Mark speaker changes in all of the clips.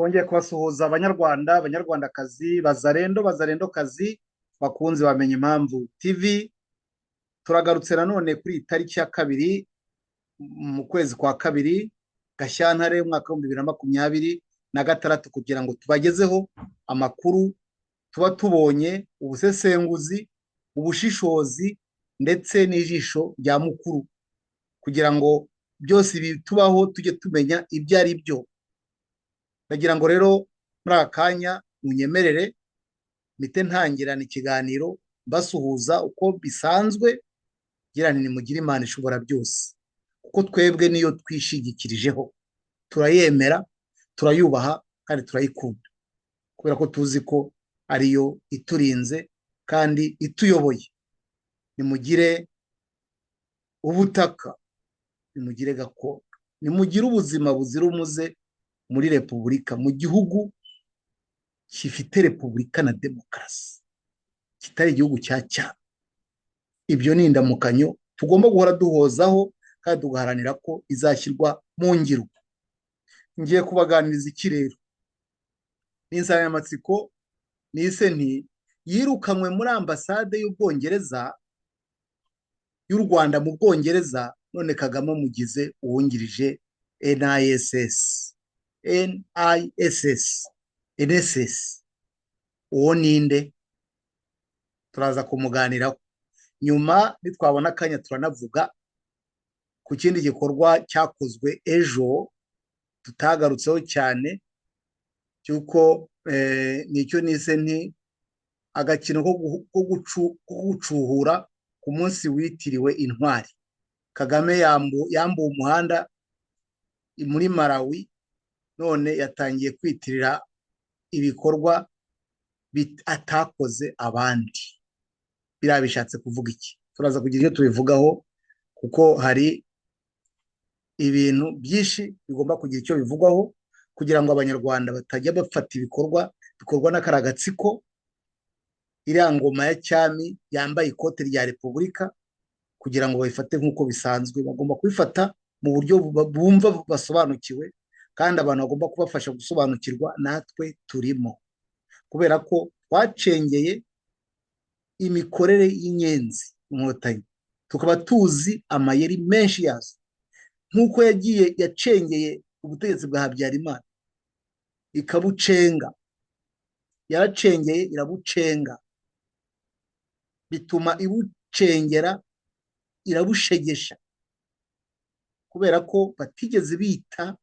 Speaker 1: Twongeye kubasuhuza Abanyarwanda, Abanyarwandakazi, Bazarendo, Bazarendokazi, bakunzi bamenya Impamvu TV. Turagarutse nanone kuri iyi tariki ya 2 mu kwezi kwa 2 Gashyantare, umwaka wa 2026, kugira ngo tubagezeho amakuru tuba tubonye, ubusesenguzi, ubushishozi ndetse n'ijisho rya mukuru, kugira ngo byose bitubaho tujye tumenya ibyo ari byo. Ndagira ngo rero muri aka kanya munyemerere mpite ntangirana ikiganiro mbasuhuza uko bisanzwe, ngira nti nimugire Imana ishobora byose, kuko twebwe niyo twishingikirijeho, turayemera, turayubaha kandi turayikunda, kubera ko tuzi ko ariyo iturinze kandi ituyoboye. Nimugire ubutaka, nimugire gakondo, nimugire ubuzima buzira umuze muri repubulika, mu gihugu gifite repubulika na demokarasi, kitari igihugu cya cyami. Ibyo ni indamukanyo tugomba guhora duhozaho kandi tugaharanira ko izashyirwa mu ngiro. Ngiye kubaganiriza iki rero? Ni insanganyamatsiko nise nti "Yirukanywe muri ambasade y'Ubwongereza, y'u Rwanda mu Bwongereza, none Kagame amugize uwungirije NISS." NISS, NSS, uwo ninde? Turaza kumuganiraho nyuma nitwabona akanya. Turanavuga ku kindi gikorwa cyakozwe ejo tutagarutseho cyane, cy'uko nicyo nise nti "Agakino ko gucuhura ku munsi witiriwe intwari". Kagame yambuwe umuhanda muri Malawi, none yatangiye kwitirira ibikorwa atakoze abandi. Biriya bishatse kuvuga iki? Turaza kugira icyo tubivugaho, kuko hari ibintu byinshi bigomba kugira icyo bivugwaho, kugira ngo Abanyarwanda batajya bafata ibikorwa bikorwa n'akariya gatsiko, iriya ngoma ya cyami yambaye ikote rya repubulika, kugira ngo babifate nk'uko bisanzwe. Bagomba kubifata mu buryo bumva basobanukiwe, kandi abantu bagomba kubafasha gusobanukirwa natwe turimo, kubera ko twacengeye imikorere y'Inyenzi Inkotanyi, tukaba tuzi amayeri menshi yazo, nk'uko yagiye yacengeye ubutegetsi bwa Habyarimana ikabucenga. Yaracengeye, irabucenga, bituma ibucengera, irabushegesha, kubera ko batigeze bita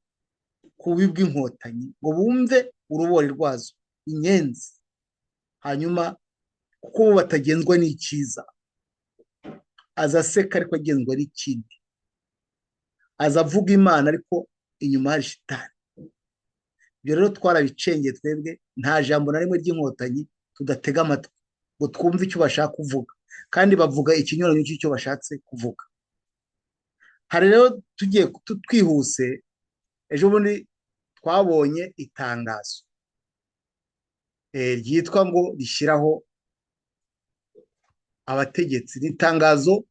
Speaker 1: ku bubi bw'Inkotanyi ngo bumve urubori rwazo, Inyenzi. Hanyuma kuko bo batagenzwa n'icyiza, aza aseka ariko agenzwa n'ikindi, aza avuga Imana ariko inyuma hari shitani. Ibyo rero twarabicengeye. Twebwe nta jambo na rimwe ry'Inkotanyi tudatega amatwi ngo twumve icyo bashaka kuvuga, kandi bavuga ikinyuranyo cy'icyo bashatse kuvuga. Hari rero tugiye twihuse, ejo bundi twabonye itangazo ryitwa ngo rishyiraho abategetsi. Ni itangazo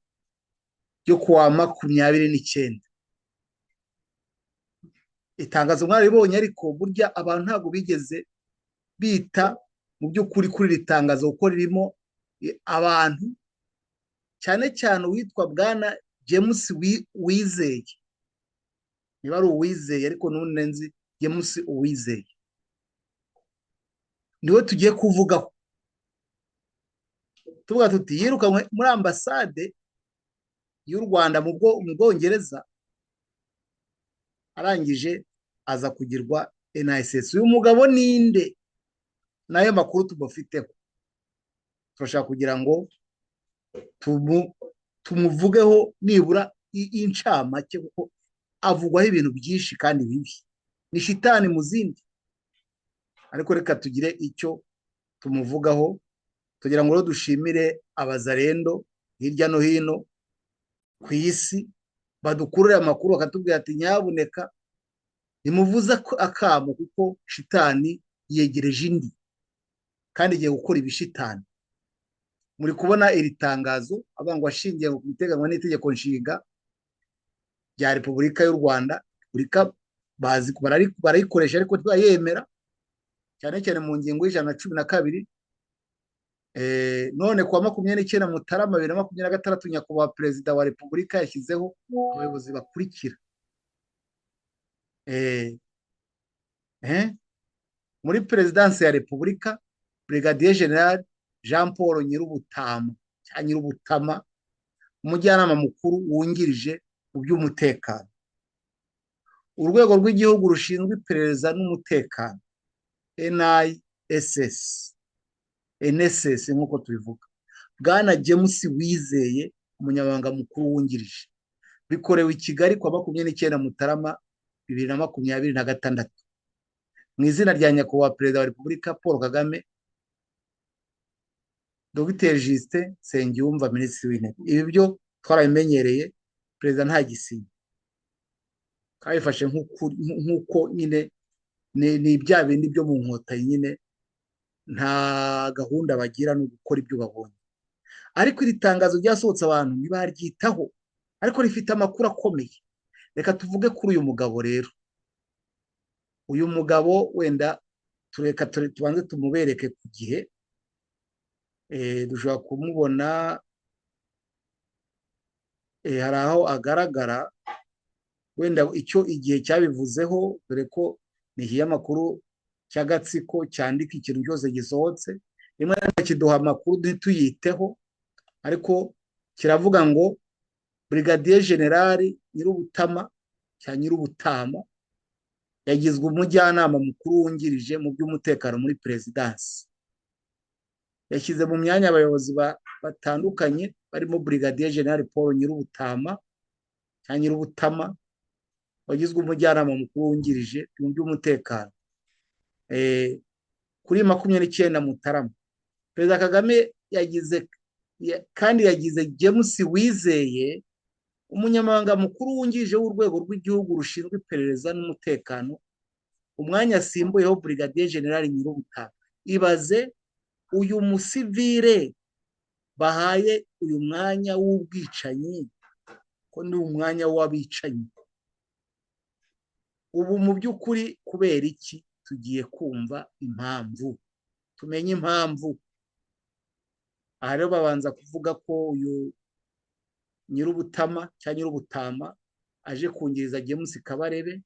Speaker 1: ryo kuwa 29. Itangazo mwararibonye, ariko burya abantu ntabwo bigeze bita mu by'ukuri kuri iri tangazo, kuko ririmo abantu, cyane cyane uwitwa Bwana James Wizeye, niba ari Uwizeye, ariko n'ubundi nzi James Uwizeye, niwe tugiye kuvugaho. Tuvuga tuti yirukanywe muri ambasade y'u Rwanda mu Bwongereza, arangije aza kugirwa NISS. Uyu mugabo ninde? N'ayo makuru tumufiteho, turashaka kugira ngo tumuvugeho nibura incamake, kuko avugwaho ibintu byinshi kandi bibi, ni shitani mu zindi. Ariko reka tugire icyo tumuvugaho, tugira ngo rero dushimire Abazarendo hirya no hino ku isi badukururira amakuru, bakatubwira ati "Nyabuneka nimuvuze akamo, kuko shitani yegereje indi kandi igiye gukora ibishitani." Muri kubona iri tangazo, avuga ngo ashingiye ku biteganywa n'itegeko nshinga rya Repubulika y'u Rwanda. Repubulika bazi barayikoresha ariko ntibayemera. cyane cyane mu ngingo y'112. None kuwa 29 Mutarama 2026, Nyakubahwa Perezida wa Repubulika yashyizeho abayobozi bakurikira muri Perezidansi ya Repubulika: Brigadier General Jean Paul Nyirubutama cyangwa Nyirubutama, umujyanama mukuru wungirije mu by'umutekano, Urwego rw'Igihugu rushinzwe Iperereza n'Umutekano, NISS, NSS nk'uko tubivuga, Bwana James Wizeye, umunyamabanga mukuru wungirije. Bikorewe i Kigali kuwa 29 Mutarama 2026, mu izina rya Nyakubahwa Perezida wa Repubulika Paul Kagame, Dr Justin Nsengiyumva, Minisitiri w'Intebe. Ibi byo twarabimenyereye, perezida nta gisinya, twabifashe nk'uko nyine ni bya bindi byo mu Nkotanyi nyine, nta gahunda bagira, ni ugukora ibyo babonye. Ariko iri tangazo ryasohotse abantu ntibaryitaho, ariko rifite amakuru akomeye. Reka tuvuge kuri uyu mugabo rero. Uyu mugabo wenda tureka tubanze tumubereke ku gihe dushobora kumubona. Hari aho agaragara, wenda icyo Igihe cyabivuzeho, dore ko ni ikinyamakuru cy'agatsiko cyandika ikintu cyose gisohotse, rimwe na rimwe kiduha amakuru ntituyiteho, ariko kiravuga ngo Brigadier General Nyirubutama cya Nyirubutama yagizwe umujyanama mukuru wungirije mu by'umutekano muri Perezidansi. Yashyize mu myanya abayobozi batandukanye barimo Brigadier General Paul Nyirubutama cyangwa Nyirubutama, wagizwe umujyanama mukuru wungirije mu by'umutekano kuri 29 Mutarama. Perezida Kagame yagize kandi yagize James Wizeye umunyamabanga mukuru wungirije w'Urwego rw'Igihugu rushinzwe Iperereza n'Umutekano, umwanya asimbuyeho Brigadier General Nyirubutama. Ibaze uyu musivire bahaye uyu mwanya w'ubwicanyi, ko ni umwanya w'abicanyi. Ubu mu by'ukuri kubera iki? Tugiye kumva impamvu, tumenye impamvu. Aha rero babanza kuvuga ko uyu Nyirubutama cyangwa Nyirubutama aje kungiriza James Kabarebe,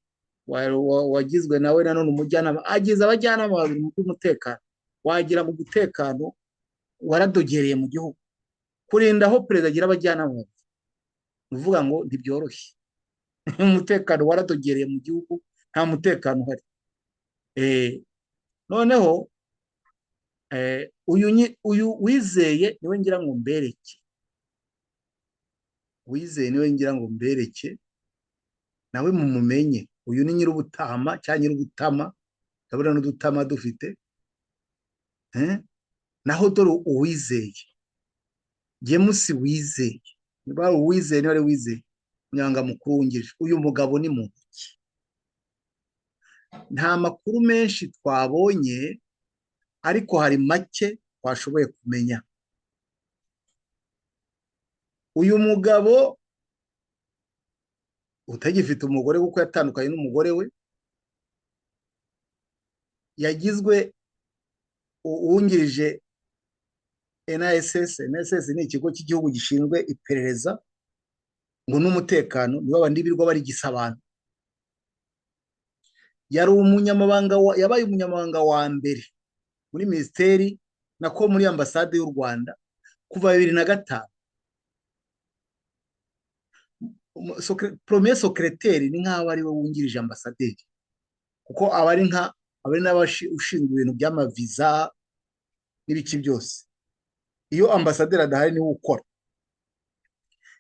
Speaker 1: wagizwe nawe nanone umujyanama. Agize abajyanama babiri mu by'umutekano. Wagira ngo umutekano waradogereye mu gihugu, kurinda aho perezida agira abajyanama babiri. Ni ukuvuga ngo ntibyoroshye, umutekano waradogereye mu gihugu, nta mutekano uhari. Noneho uyu Wizeye niwe ngira ngo mbereke, Wizeye niwe ngira ngo mbereke, nawe mumumenye. Uyu ni Nyirubutama cyangwa Nyirubutama, ndabona n'udutama dufite. Naho dore Uwizeye, James Wizeye, niba ari Uwizeye, niba ari Wizeye, umunyamabanga mukuru wungirije. Uyu mugabo ni muntu ki? Nta makuru menshi twabonye, ariko hari make twashoboye kumenya. Uyu mugabo utagifite umugore kuko yatandukanye n'umugore we, yagizwe uwungirije NISS. NSS ni ikigo cy'igihugu gishinzwe iperereza ngo n'umutekano, nibo bandi birirwa barigisa abantu. Yari umunyamabanga, yabaye umunyamabanga wa mbere muri minisiteri, nako muri ambasade y'u Rwanda, kuva 2005. Premier secrétaire ni nk'aho ari we wungirije ambasaderi, kuko aba ari nka aba ari n'abashinzwe ibintu by'amaviza n'ibiki byose. Iyo ambasaderi adahari niwe ukora.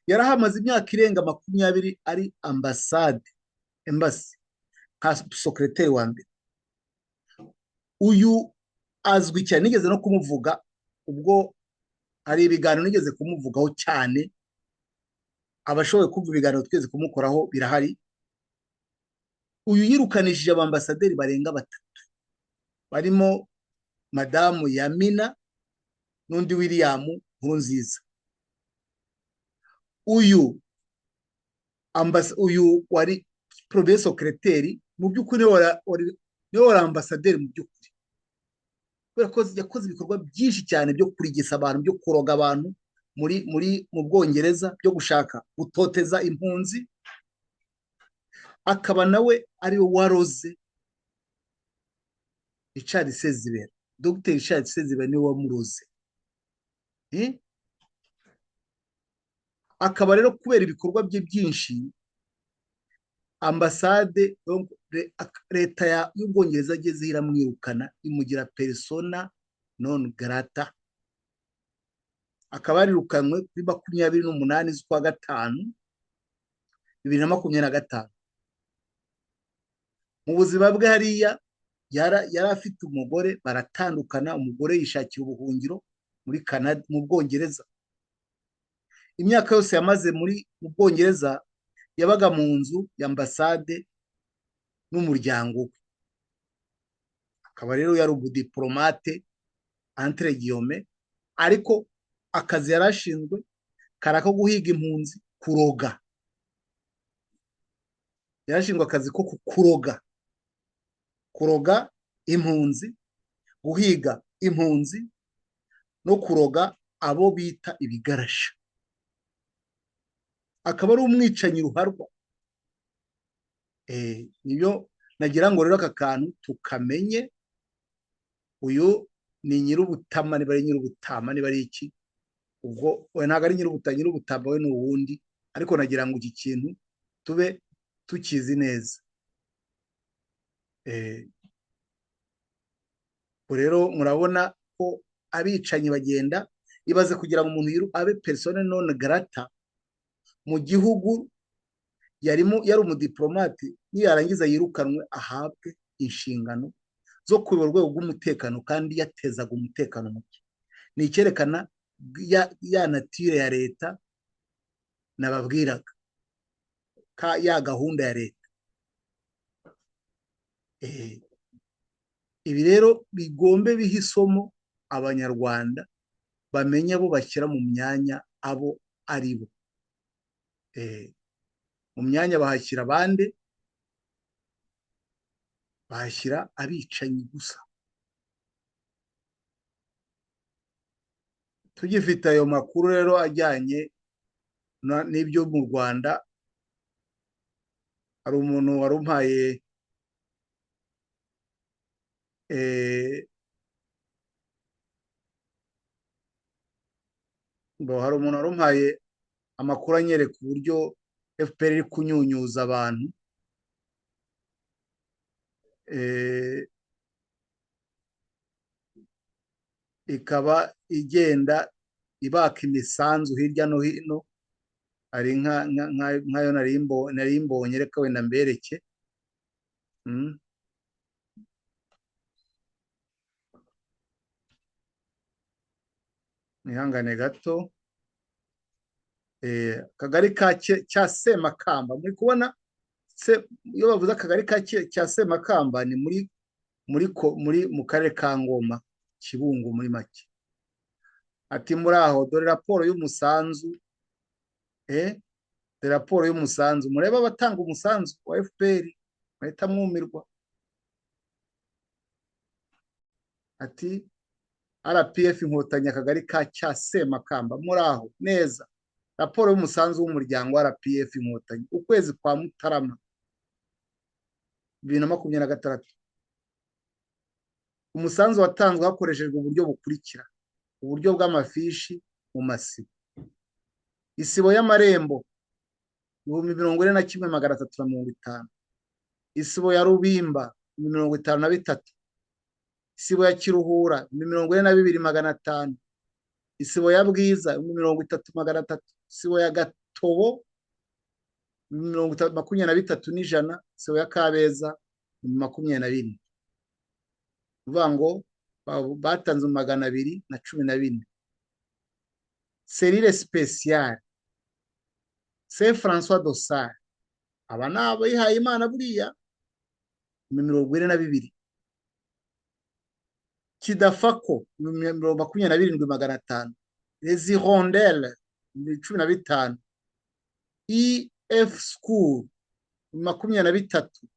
Speaker 1: Yarahamaze imyaka irenga 20 ari ambasade, embassy, nka secrétaire wa mbere. Uyu azwi cyane, nigeze no kumuvuga ubwo hari ibiganiro nigeze kumuvugaho cyane. Abashoboye kumva ibiganiro twese kumukoraho birahari. Uyu yirukanishije abambasaderi barenga batatu, barimo Madamu Yamina n'undi William Nkurunziza. Uyu wari premier secrétaire, mu by'ukuri niwe wari ambasaderi mu by'ukuri. Kubera ko yakoze ibikorwa byinshi cyane byo kurigisa abantu, byo kuroga abantu muri mu Bwongereza, byo gushaka gutoteza impunzi, akaba nawe ariwe waroze Richard Sezibera. Dr Richard Sezibera niwe wamuroze. Akaba rero kubera ibikorwa bye byinshi, ambasade, leta y'Ubwongereza ageze iramwirukana, imugira persona non grata. Akaba yarirukanwe kuri 28 z'ukwa gatanu 2025. Mu buzima bwe hariya yari afite umugore, baratandukana, umugore yishakira ubuhungiro muri Canada, mu Bwongereza. Imyaka yose yamaze mu Bwongereza yabaga mu nzu ya ambasade n'umuryango we. Akaba rero yari umudiplomate entre guillemets, ariko akazi yari ashinzwe kari ako guhiga impunzi, kuroga. Yari ashinzwe akazi ko kuroga, kuroga impunzi, guhiga impunzi no kuroga abo bita ibigarasha. Akaba ari umwicanyi ruharwa. Niyo nagira ngo rero aka kantu tukamenye. Uyu ni Nyir'ubutama, niba ari Nyir'ubutama, niba ari iki, ubwo we ntabwo ari Nyir'ubutama, Nyir'ubutama we ni uwundi, ariko nagira ngo iki kintu tube tukizi neza. Rero murabona ko abicanyi bagenda. Ibaze kugira ngo umuntu abe persona non grata mu gihugu yarimo, yari umudiplomate, niyarangiza yirukanwe, ahabwe inshingano zo kuyobora urwego rw'umutekano kandi yatezaga umutekano muke. Ni icyerekana ya nature ya leta nababwiraga, ka ya gahunda ya leta. Ibi rero bigombe biha isomo Abanyarwanda, bamenye abo bashyira mu myanya abo ari bo. Mu myanya bahashyira abandi, bahashyira abicanyi gusa. Tugifite ayo makuru rero ajyanye n'ibyo mu Rwanda, hari umuntu wari umpaye hari umuntu wari umpaye amakuru anyereka uburyo FPR iri kunyunyuza abantu. Ikaba igenda ibaka imisanzu hirya no hino. Hari nkayo nari mbonye, reka wenda mbereke. Mwihangane gato. Akagari cya Semakamba, muri kubona iyo bavuze akagari cya Semakamba ni muri mu karere ka Ngoma, Kibungo muri make. Ati: "Muri aho, dore raporo y'umusanzu." Dore raporo y'umusanzu, murebe abatanga umusanzu wa FPR, bahita mwumirwa. Ati: "RPF Inkotanyi, akagari ka cya Semakamba, muri aho neza, raporo y'umusanzu w'umuryango wa RPF Inkotanyi, ukwezi kwa Mutarama 2026. Umusanzu watanzwe hakoreshejwe uburyo bukurikira: uburyo bw'amafishi mu masibo. Isibo y'Amarembo, 41,350. Isibo ya Rubimba, 53,000. Isibo ya Kiruhura, 42,500. Isibo ya Bwiza, 30,300. Isibo ya Gatobo, 23,100. Isibo ya Kabeza, 24." Uvuga ngo batanze 214. Cellule spéciale Saint François de Sales, aba ni abihaye Imana buriya, 42,000. Kidafako, 27,500. Les Hirondelles, 15,000. EF School, 23,000.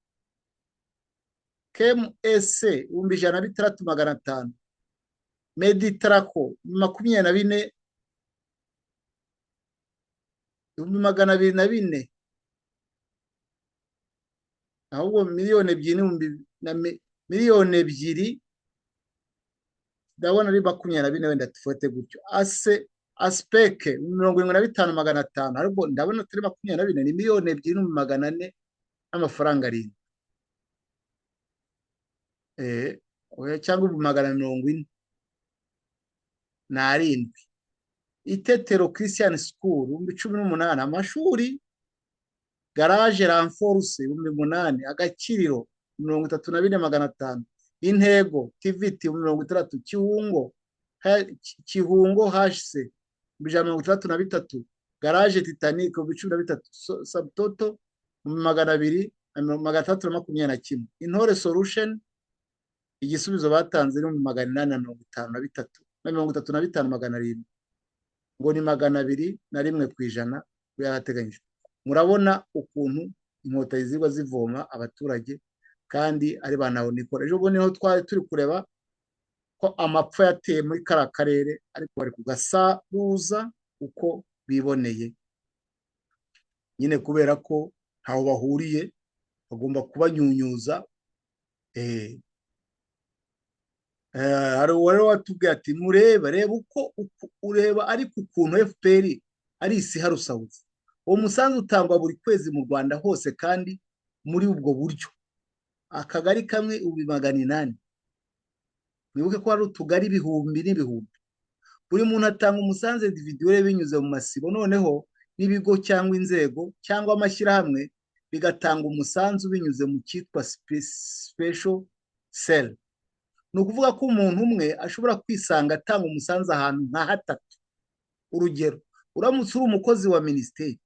Speaker 1: KMS, 106,500. Meditarako 24, 204,000, ahubwo 2 miliyoni n'ibihumbi na 2 miliyoni, ndabona ari 24 wenda tufate gutyo. Ase asipeke 75,500, ariko ndabona atari 24, ni 2,400,000 n'amafaranga 7, cyangwa 407,000. Itetero Christian School 18,000, amashuri. Garage renforcé 8,000, Agakiriro 34,500, Intego TVET 60, Kihungo Kihungo hase 163,000, garage Titanic 13,000, subtotal 200,621. Intore Solution, igisubizo batanze ni 853 na 35,700, ngo ni 201% yarateganyijwe. Murabona ukuntu Inkotanyi ziba zivoma abaturage kandi ari ba ntahonikora. Ejo bundi niho twari turi kureba ko amapfa yateye muri kariya karere, ariko bari kugasaruza uko biboneye nyine, kubera ko ntaho bahuriye, bagomba kubanyunyuza. Hari uwari watubwiye ati: "Mureba, reba uko ureba ariko ukuntu FPR ari isi harusabuzi." Uwo musanzu utangwa buri kwezi mu Rwanda hose, kandi muri ubwo buryo akagari kamwe 800,000. Mwibuke ko hari utugari ibihumbi n'ibihumbi. Buri muntu atanga umusanzu individuel binyuze mu masibo, noneho n'ibigo cyangwa inzego cyangwa amashyirahamwe bigatanga umusanzu binyuze mu cyitwa special cell. Ni ukuvuga ko umuntu umwe ashobora kwisanga atanga umusanzu ahantu nka hatatu. Urugero, uramutse uri umukozi wa minisiteri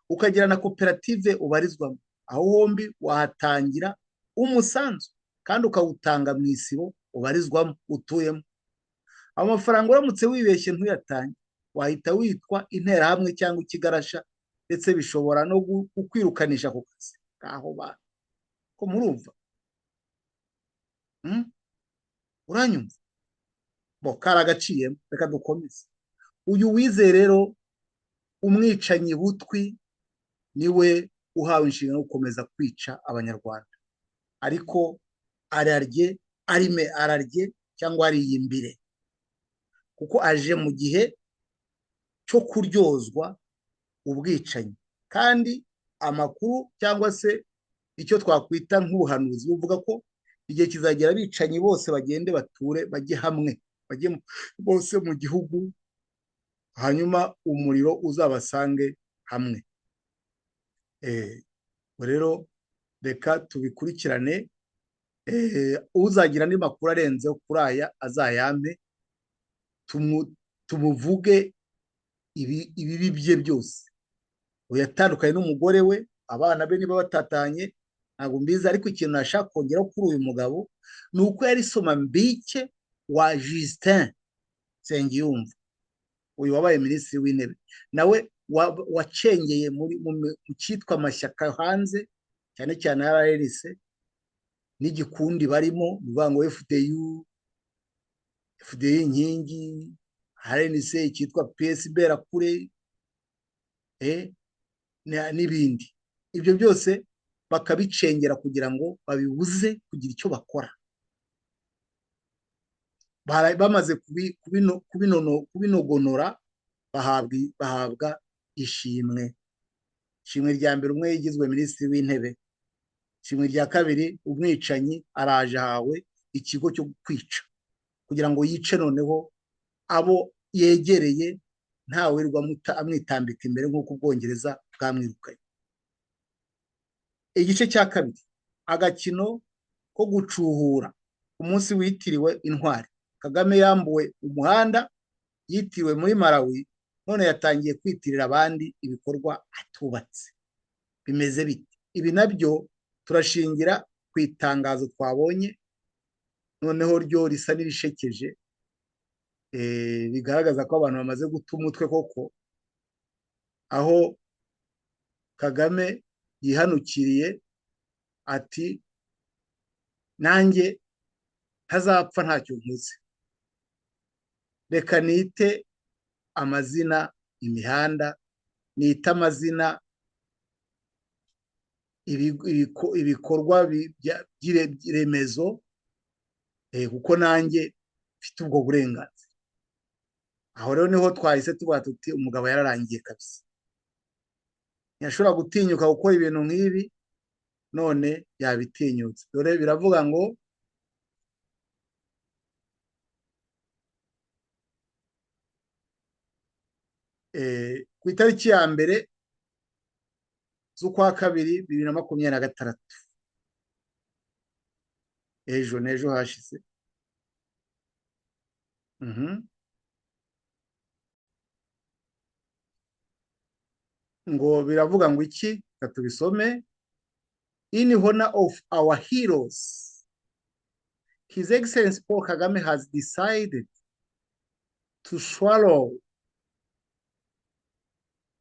Speaker 1: ukagira na koperative ubarizwamo, aho hombi wahatangira umusanzu kandi ukawutanga mu isibo ubarizwamo, utuyemo. Amafaranga uramutse wibeshye ntuyatange, wahita witwa interahamwe cyangwa ikigarasha, ndetse bishobora no kukwirukanisha ku kazi aho bantu ko murumva. Uranyumva bo karagaciyemo. Reka dukomeze. Uyu wize rero, umwicanyi butwi, niwe uhawe inshingano yo gukomeza kwica Abanyarwanda, ariko ararye arime, ararye cyangwa ariyimbire, kuko aje mu gihe cyo kuryozwa ubwicanyi. Kandi amakuru cyangwa se icyo twakwita nk'ubuhanuzi buvuga ko igihe kizagera abicanyi bose bagende bature, bajye hamwe, bajye bose mu gihugu, hanyuma umuriro uzabasange hamwe. Rero reka tubikurikirane. Uzagira andi makuru arenze kuri aya azayampe, tumuvuge ibibi bye byose. Yatandukanye n'umugore we, abana be niba batatanye ntabwo mbizi, ariko ikintu nashaka kongeraho kuri uyu mugabo ni uko yari soma mbike wa Justin Nsengiyumva, uyu wabaye minisitiri w'intebe, nawe wacengeye mu cyitwa amashyaka hanze, cyane cyane RRC n'igikundi barimo, ni ukuvuga ngo FDU, FDU Inkingi, RNC, icyitwa PS Berakure n'ibindi. Ibyo byose bakabicengera kugira ngo babibuze kugira icyo bakora. Bamaze kubinogonora, bahabwa ishimwe. Ishimwe rya mbere, umwe yigizwe minisitiri w'intebe. Ishimwe rya kabiri, umwicanyi araje ahawe ikigo cyo kwica kugira ngo yice noneho abo yegereye, ntawirirwa amwitambika imbere nk'uko Ubwongereza bwamwirukanye. Igice cya kabiri, agakino ko gucuhura umunsi witiriwe intwari. Kagame yambuwe umuhanda yitiriwe muri Malawi, none yatangiye kwitirira abandi ibikorwa atubatse. Bimeze bite? Ibi nabyo turashingira ku itangazo twabonye, noneho ryo risa n'irishekeje, bigaragaza ko abantu bamaze guta umutwe koko, aho Kagame yihanukiriye ati: "Nanjye ntazapfa ntacyo nkoze." Reka nite amazina imihanda, nite amazina ibikorwa remezo, kuko nanjye mfite ubwo burenganzira. Aho rero niho twahise tuvuga tuti umugabo yararangiye kabisa, ntiyashobora gutinyuka gukora ibintu nk'ibi, none yabitinyutse. Dore biravuga ngo ku itariki ya 1 z'ukwa 2 2026, ejo n'ejo hashize, ngo biravuga ngo iki? Tubisome. In honor of our heroes, His Excellency Paul Kagame has decided to swallow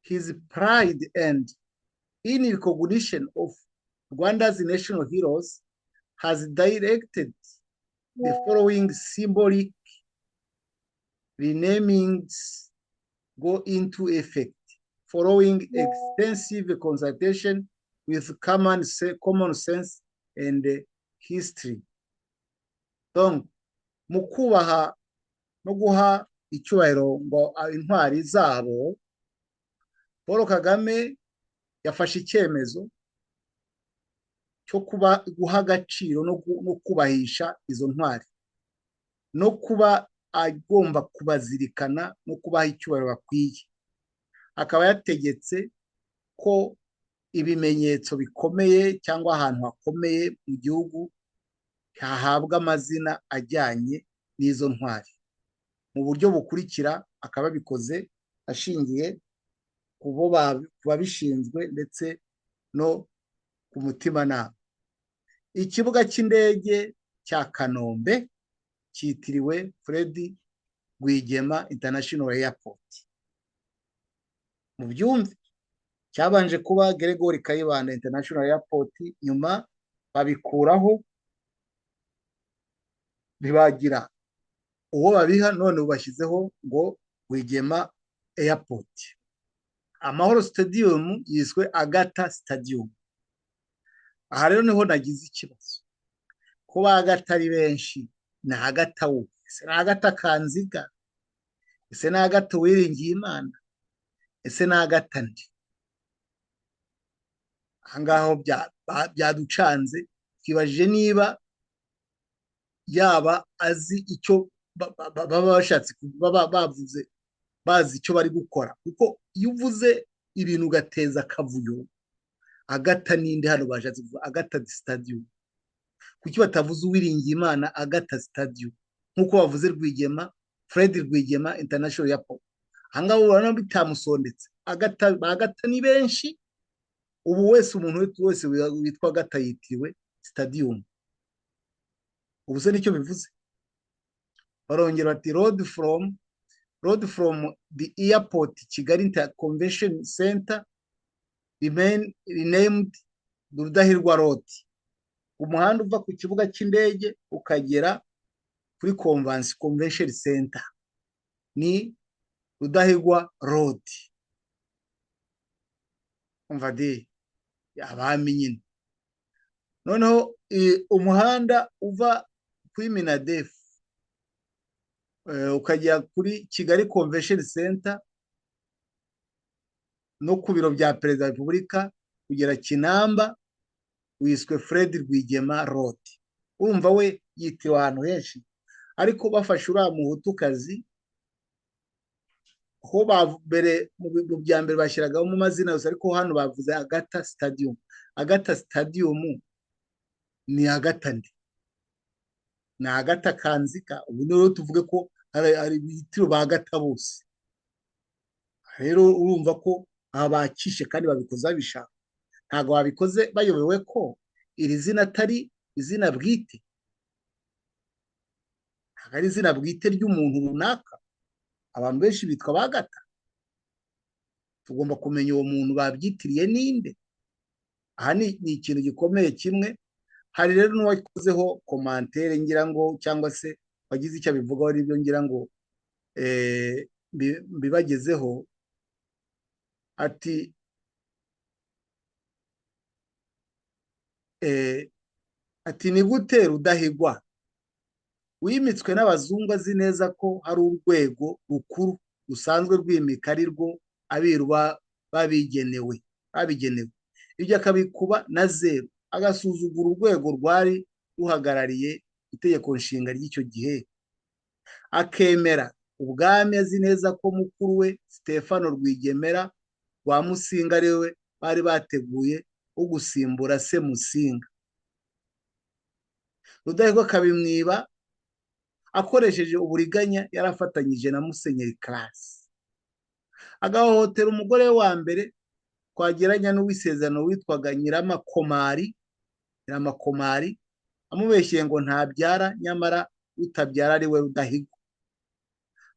Speaker 1: his pride and, in recognition of Rwanda's national heroes, has directed the following symbolic renamings go into effect following extensive consultation with common sense and history. Donc, mu kubaha no guha icyubahiro ngo intwari zabo, Paul Kagame yafashe icyemezo cyo kuba guha agaciro no kubahisha izo ntwari, no kuba agomba kubazirikana no kubaha icyubahiro bakwiye. Akaba yategetse ko ibimenyetso bikomeye cyangwa ahantu hakomeye mu gihugu hahabwa amazina ajyanye n'izo ntwari mu buryo bukurikira. Akaba abikoze ashingiye ku babishinzwe ndetse no ku mutimanama. Ikibuga cy'indege cya Kanombe cyitiriwe Fred Rwigema International Airport. Mu byumve, cyabanje kuba Gregory Kayibanda International Airport, nyuma babikuraho ntibagira uwo babiha, none ubashyizeho ngo Rwigema Airport. Amahoro Stadium yiswe Agata Stadium. Aha rero niho nagize ikibazo, kuba Agata ari benshi, ni Agata wo? Ese ni Agata Kanziga? Ese ni Agata Uwiringiyimana? Ese ni Agata ndi? Aha ngaho byaducanze, twibajije niba yaba azi icyo baba bashatse, baba bavuze bazi icyo bari gukora, kuko iyo uvuze ibintu ugateza akavuyo. Agata ninde hano bashatse kuvuga? Agata Stadium, kuki batavuze Uwiringiyimana Agata Stadium nk'uko bavuze Rwigema, Fred Rwigema International Airport? Aha ngaha urabona bitamusondetse. Agata, Agata ni benshi. Ubu wese, umuntu wese witwa Agata yitiriwe stadium. Ubu se nicyo bivuze? Barongera bati road from the airport Kigali Convention Center remain renamed Rudahigwa Road. Umuhanda uva ku kibuga cy'indege ukagera kuri Convention Center ni Rudahigwa Road. Umva de, abami nyine. Noneho umuhanda uva kuri MINADEF ukajya kuri Kigali Convention Center no ku biro bya Perezida wa Repubulika kugera Kinamba wiswe Fred Rwigema Road. Urumva we yitiriwe ahantu henshi, ariko bafashe uriya muhutukazi ho mbere mu bya mbere bashyiragamo mu mazina yose, ariko hano bavuze Agata Stadium. Agata Stadium ni Agata nde? Ni Agata Kanzika? Ubu rero tuvuge ko hari ibitiro ba Agata bose. Rero urumva ko aha bakishe kandi babikoze babishaka, ntabwo babikoze bayobewe ko iri zina atari izina bwite, ntabwo ari izina bwite ry'umuntu runaka. Abantu benshi bitwa Bagata, tugomba kumenya uwo muntu babyitiriye ninde. Aha ni ikintu gikomeye kimwe. Hari rero n'uwakozeho commentaire ngira ngo, cyangwa se wagize icyo abivugaho, aribyo ngira ngo mbibagezeho. Ati ati ni gute Rudahigwa wimitswe n'abazungu azi neza ko hari urwego rukuru rusanzwe rwimika ari rwo abiru babigenewe, ibyo akabikuba na zeru, agasuzugura urwego rwari ruhagarariye itegeko nshinga ry'icyo gihe, akemera ubwami azi neza ko mukuru we Stefano Rwigemera rwa Musinga ari we bari bateguye wo gusimbura se Musinga. Rudahigwa akabimwiba akoresheje uburiganya yarafatanyije na Musenyeri Classe, agahohotera umugore wa mbere twageranya n'uwisezerano witwaga Nyiramakomari, amubeshyeye ngo ntabyara, nyamara utabyara ari we Rudahigwa.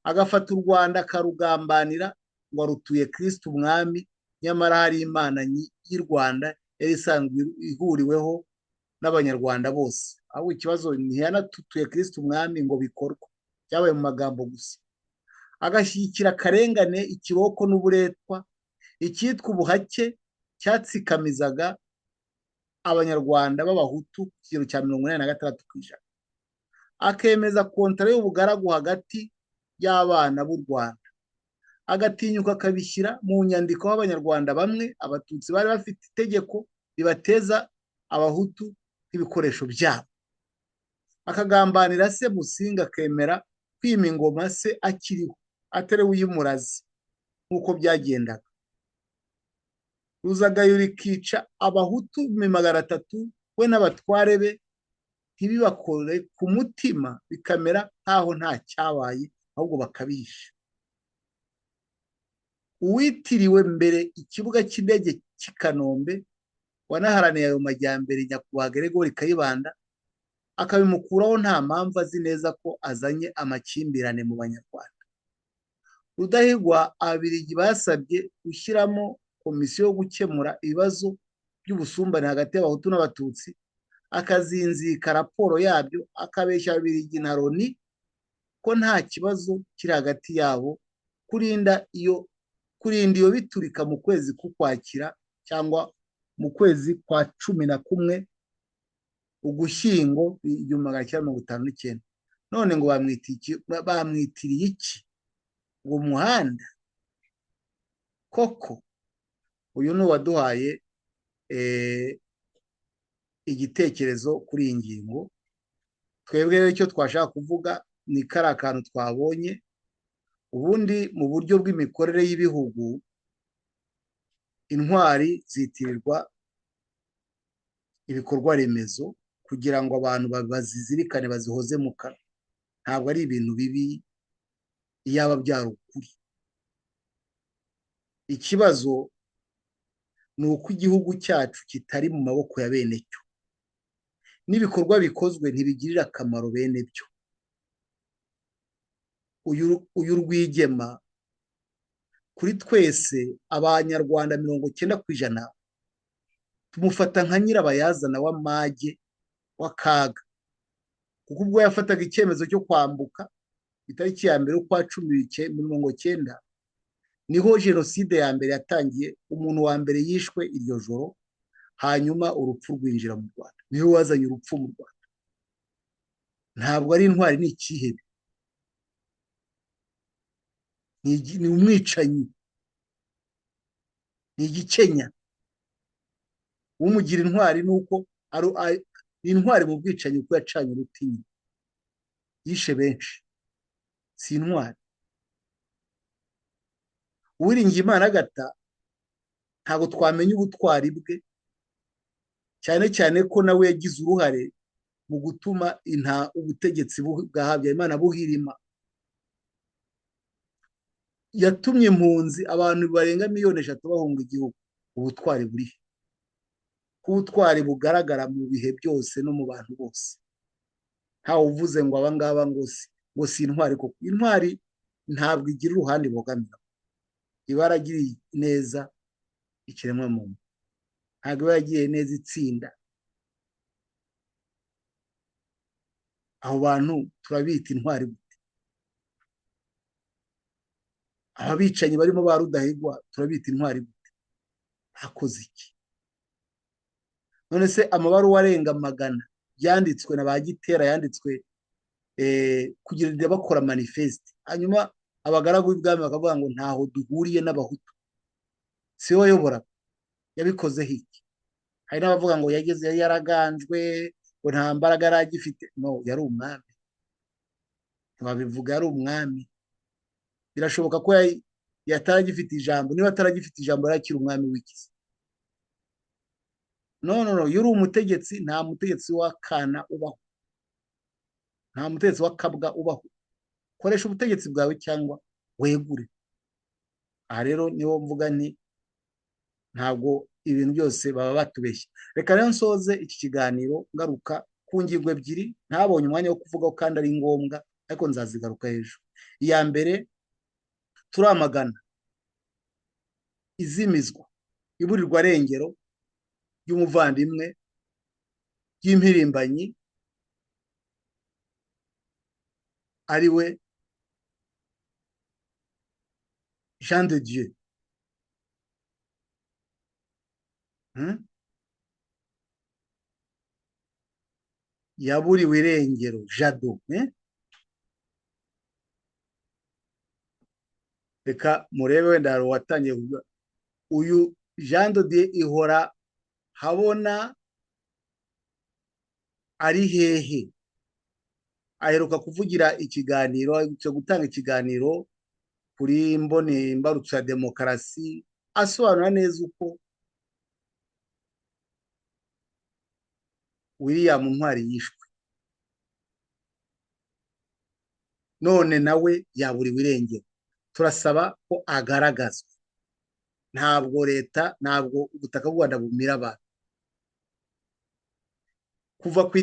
Speaker 1: Agafata u Rwanda akarugambanira ngo arutuye Kristo umwami, nyamara hari Imana y'u Rwanda yari isanzwe ihuriweho n'Abanyarwanda bose. Ahubwo ikibazo ntiyanatutuye Kristo umwami ngo bikorwe, byabaye mu magambo gusa. Agashyigikira akarengane, ikiboko n'uburetwa, icyitwa ubuhake cyatsikamizaga Abanyarwanda b'Abahutu ku kigero cya 86%. Akemeza kontara y'ubugaragu hagati y'abana b'u Rwanda, agatinyuka akabishyira mu nyandiko y'Abanyarwanda bamwe Abatutsi bari bafite itegeko ribateza Abahutu nk'ibikoresho byabo. Akagambanira se Musinga, akemera kwima ingoma se akiriho atari we uyimuraze nk'uko byagendaga. Ruzagayura ikica Abahutu 300 we n'abatware be, ntibibakore ku mutima, bikamera nk'aho nta cyabaye, ahubwo bakabisha. Uwitiriwe mbere ikibuga cy'indege cy'i Kanombe, wanaharaniye ayo majyambere, Nyakubahwa Gregoire Kayibanda, akabimukuraho nta mpamvu, azi neza ko azanye amakimbirane mu Banyarwanda. Rudahigwa Ababiligi basabye gushyiramo komisiyo yo gukemura ibibazo by'ubusumbane hagati y'Abahutu n'Abatutsi, akazinzika raporo yabyo, akabeshya Ababiligi na Loni ko nta kibazo kiri hagati yabo, kurinda iyo biturika mu kwezi k'Ukwakira cyangwa mu kwezi kwa 11 Ugushyingo 1959. None ngo bamwitiriye iki? Uwo muhanda koko? Uyu ni uwaduhaye igitekerezo kuri iyi ngingo. Twebwe rero icyo twashaka kuvuga ni kariya kantu twabonye. Ubundi mu buryo bw'imikorere y'ibihugu, intwari zitirirwa ibikorwa remezo kugira ngo abantu bazizirikane, bazihoze mu kanwa. Ntabwo ari ibintu bibi iyaba byari ukuri. Ikibazo ni uko igihugu cyacu kitari mu maboko ya bene cyo, n'ibikorwa bikozwe ntibigirira akamaro bene byo. Uyu Rwigema kuri twese Abanyarwanda 90% tumufata nka nyirabayazana w'amage w'akaga, kuko ubwo yafataga icyemezo cyo kwambuka itariki ya 1 ukwa 10 90, niho jenoside ya mbere yatangiye. Umuntu wa mbere yishwe iryo joro, hanyuma urupfu rwinjira mu Rwanda. Niwe wazanye urupfu mu Rwanda. Ntabwo ari intwari, ni ikihebe, ni umwicanyi, ni igikenya. Umugira intwari nuko ari intwari mu bwicanyi, kuko yacanye urutinyi, yishe benshi, si intwari. Uwiringiyimana Agatha ntabwo twamenya ubutwari bwe, cyane cyane ko nawe yagize uruhare mu gutuma ubutegetsi bwa Habyarimana buhirima. Yatumye impunzi abantu barenga 3 miliyoni bahunga igihugu. Ubutwari burihe? Ko ubutwari bugaragara mu bihe byose no mu bantu bose. Ntawe uvuze ngo aba ngaba ngo si intwari koko. Intwari ntabwo igira uruhande ibogamira, iba yaragiriye neza ikiremwamuntu, ntabwo iba yagiriye neza itsinda. Abo bantu turabita intwari gute? Aba bicanyi barimo ba Rudahigwa turabita intwari gute? Bakoze iki? None se amabaruwa arenga 100 yanditswe na ba Gitera, yanditswe kugira ngo bakora manifeste, hanyuma abagaragu b'ibwami bakavuga ngo ntaho duhuriye n'abahutu, si we wayobora, yabikozeho iki? Hari n'abavuga ngo yageze yari yaraganjwe, ngo nta mbaraga yari agifite. No, yari umwami, ntibabivuga, yari umwami. Birashoboka ko yataragifite ijambo. Niba ataragifite ijambo, yari akiri umwami w'ikizi? No, no, no, iyo uri umutegetsi, nta mutegetsi w'akana ubaho, nta mutegetsi w'akabwa ubaho. Koresha ubutegetsi bwawe cyangwa wegure. Aha rero niho mvuga nti ntabwo ibintu byose baba batubeshya. Reka rero nsoze iki kiganiro ngaruka ku ngingo ebyiri ntabonye umwanya wo kuvugaho kandi ari ngombwa, ariko nzazigaruka hejuru. Iya mbere, turamagana izimizwa, iburirwa rengero ry'umuvandimwe, ry'impirimbanyi, ari we Jean de Dieu. Yaburiwe irengero Jado. Reka murebe, wenda hari uwatangiye kuvuga uyu Jean de Dieu ihora habona ari hehe? Aheruka kuvugira ikiganiro, aherutse gutanga ikiganiro kuri Mbone Imbarutso ya Demokarasi, asobanura neza uko William Ntwari yishwe, none nawe yaburiwe irengero. Turasaba ko agaragazwa. Ntabwo leta, ntabwo ubutaka bw'u Rwanda bumira abantu. Kuva ku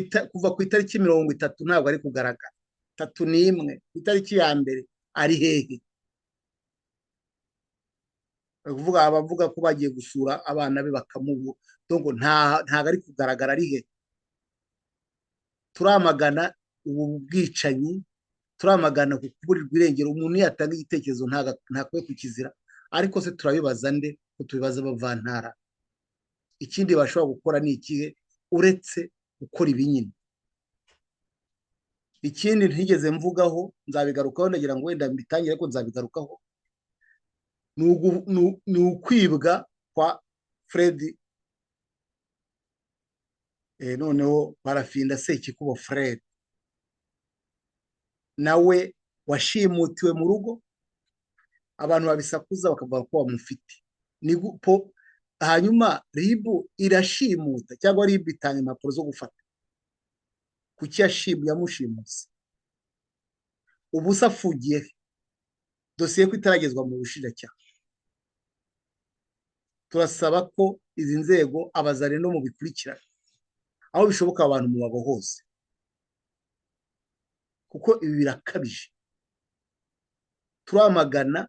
Speaker 1: itariki 30 ntabwo ari kugaragara. 31 ku itariki ya mbere ari hehe? Kuvuga abavuga ko bagiye gusura abana be bakamubura, donc ntabwo ari kugaragara, ari hehe? Turamagana ubu bwicanyi, turamagana ku kuburirwa irengero. Umuntu yatanga igitekerezo ntakwiye kukizira, ariko se turabibaza nde ko tubibaza abavantara? Ikindi bashobora gukora ni ikihe uretse gukora ibinyine? Ikindi ntigeze mvugaho, nzabigarukaho, ndagira ngo wenda mbitangire, ariko nzabigarukaho, ni ukwibwa kwa Fred. Noneho barafinda Sekikubo Fred, nawe washimutiwe mu rugo, abantu babisakuza bakavuga ko bamufite. Hanyuma RIB irashimuta, cyangwa RIB itanga impapuro zo gufata. Kuki yamushimuse? Ubusa afungiye he? Dosiye ko itaragezwa mu bushinjacyaha. Turasaba ko izi nzego abazare no mu bikurikirana, aho bishoboka abantu mubabohose, kuko ibi birakabije. Turamagana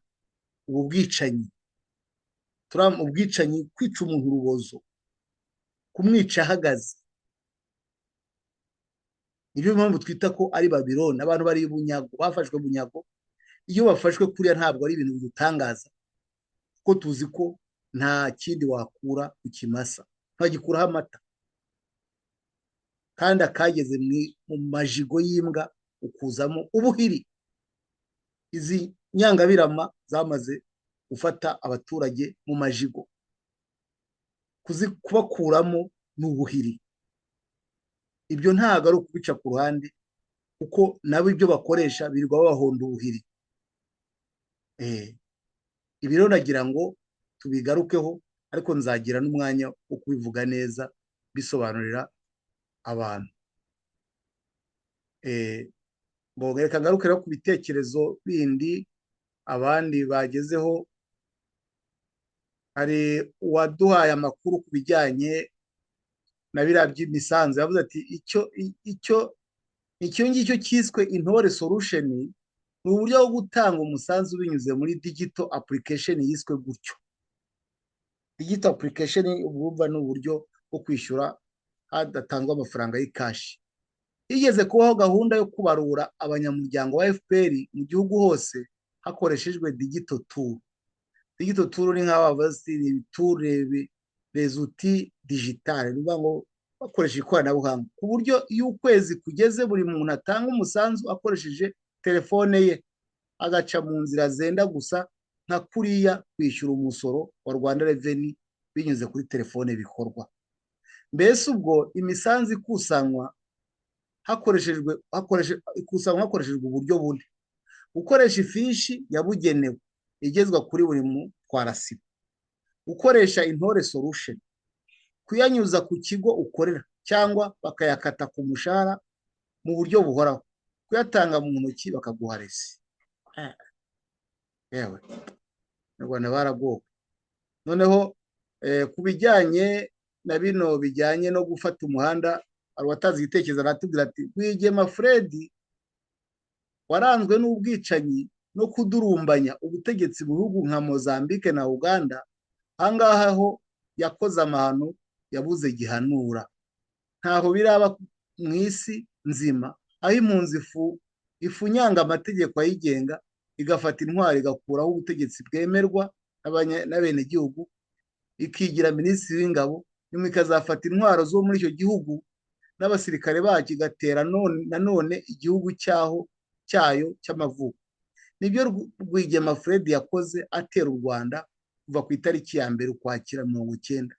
Speaker 1: ubu bwicanyi, ubwicanyi, kwica umuntu urubozo, kumwica ahagaze. Niyo mpamvu twita ko ari Babiloni. Abantu bari bunyago, bafashwe bunyago. Iyo bafashwe kuriya ntabwo ari ibintu bidutangaza, kuko tuzi ko nta kindi wakura ku kimasa, ntagikuraho amata, kandi akageze mu majigo y'imbwa ukuzamo ubuhiri. Izi nyangabirama zamaze gufata abaturage mu majigo, kubakuramo ni ubuhiri. Ibyo ntabwo ari ukubica ku ruhande, kuko nabo ibyo bakoresha birirwa babahonda ubuhiri. Ibi rero nagira ngo tubigarukeho, ariko nzagira n'umwanya wo kubivuga neza, bisobanurira abantu. Reka ngaruke rero ku bitekerezo bindi abandi bagezeho. Hari uwaduhaye amakuru ku bijyanye na biriya by'imisanzu, yavuze ati icyo ngicyo cyiswe Intore Solution ni uburyo bwo gutanga umusanzu binyuze muri digital application yiswe gutyo. Digital application ubwumva ni uburyo bwo kwishyura hadatangwa amafaranga y'ikashi. Igeze kubaho gahunda yo kubarura abanyamuryango wa FPR mu gihugu hose, Hakoreshejwe digital tool. Digital tool ni nk'aho bavuze ni tool, les outils digital, ni ukuvuga ngo bakoresha ikoranabuhanga, ku buryo iyo ukwezi kugeze buri muntu atanga umusanzu akoresheje telefone ye, agaca mu nzira zenda gusa nka kuriya kwishyura umusoro wa Rwanda Revenue binyuze kuri telefone bikorwa. Mbese ubwo imisanzu ikusanywa hakoreshejwe ikusanywa hakoreshejwe uburyo bune: gukoresha ifishi yabugenewe igezwa kuri buri mutwarasibo, gukoresha Intore Solution, kuyanyuza ku kigo ukorera cyangwa bakayakata ku mushahara mu buryo buhoraho, kuyatanga mu ntoki bakaguha resi. Yewe, Abanyarwanda baragowe. Noneho ku bijyanye na bino bijyanye no gufata umuhanda, hari uwatanze igitekerezo, aratubwira ati: "Rwigema Fred waranzwe n'ubwicanyi no kudurumbanya ubutegetsi mu bihugu nka Mozambique na Uganda, ahangaha ho yakoze amahano yabuze gihanura. Ntaho biraba mu isi nzima aho impunzi ifunyanga amategeko ayigenga, igafata intwari, igakuraho ubutegetsi bwemerwa n'abenegihugu, ikigira minisitiri w'ingabo, nyuma ikazafata intwaro zo muri icyo gihugu n'abasirikare bacyo, igatera nanone igihugu cyaho cyayo cy'amavuko. Nibyo Rwigema Fred yakoze atera u Rwanda kuva ku itariki ya 1 Ukwakira 90.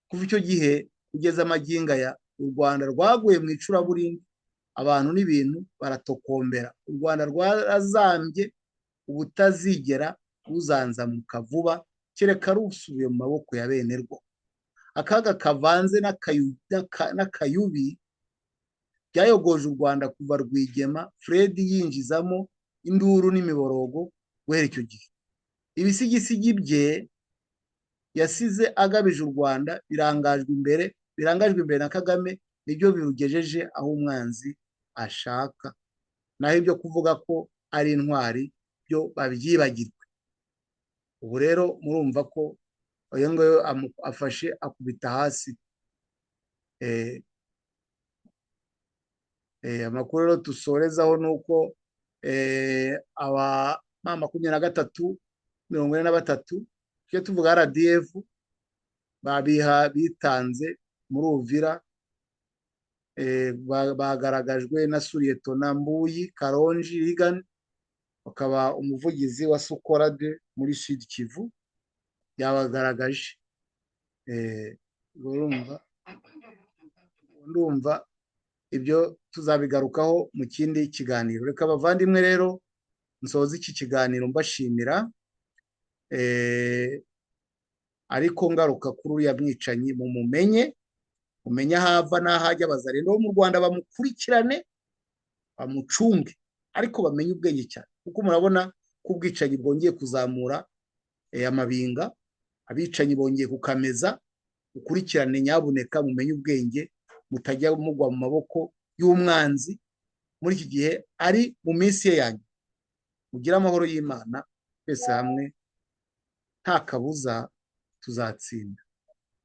Speaker 1: Kuva icyo gihe kugeza amagingo aya, u Rwanda rwaguye mu icuraburindi, abantu n'ibintu baratokombera. U Rwanda rwarazambye ubutazigera ruzanzamuka vuba, kereka rusubiye mu maboko ya bene rwo. Akaga kavanze n'akayubi byayogoje u Rwanda kuva Rwigema Fred yinjizamo induru n'imiborogo. Guhera icyo gihe, ibisigisigi bye yasize agabije u Rwanda birangajwe imbere na Kagame nibyo birugejeje aho umwanzi ashaka. Naho ibyo kuvuga ko ari intwari byo babyibagirwe." Ubu rero murumva ko uyu nguyu afashe akubita hasi. Amakuru rero dusorezaho ni uko aba M23 43, tujye tuvuga RDF, babiha bitanze muri Uvira, bagaragajwe na Suriyetona Mbuyi Karonji Rigani, akaba umuvugizi wa Sokolade muri Sud Kivu, yabagaragaje. Urumva, ndumva ibyo tuzabigarukaho mu kindi kiganiro. Reka abavandimwe rero nsoze iki kiganiro mbashimira, ariko ngaruka kuri uriya mwicanyi. Mumumenye, mumenye aho ava n'aho ajya. Abazarendo bo mu Rwanda bamukurikirane, bamucunge, ariko bamenye ubwenge cyane, kuko murabona ko ubwicanyi bwongeye kuzamura amabinga, abicanyi bongeye kukameza. Ukurikirane nyabuneka, mumenye ubwenge, mutajya mugwa mu maboko y'umwanzi muri iki gihe ari mu minsi ye yanyu. Mugire amahoro y'Imana twese hamwe, nta kabuza tuzatsinda.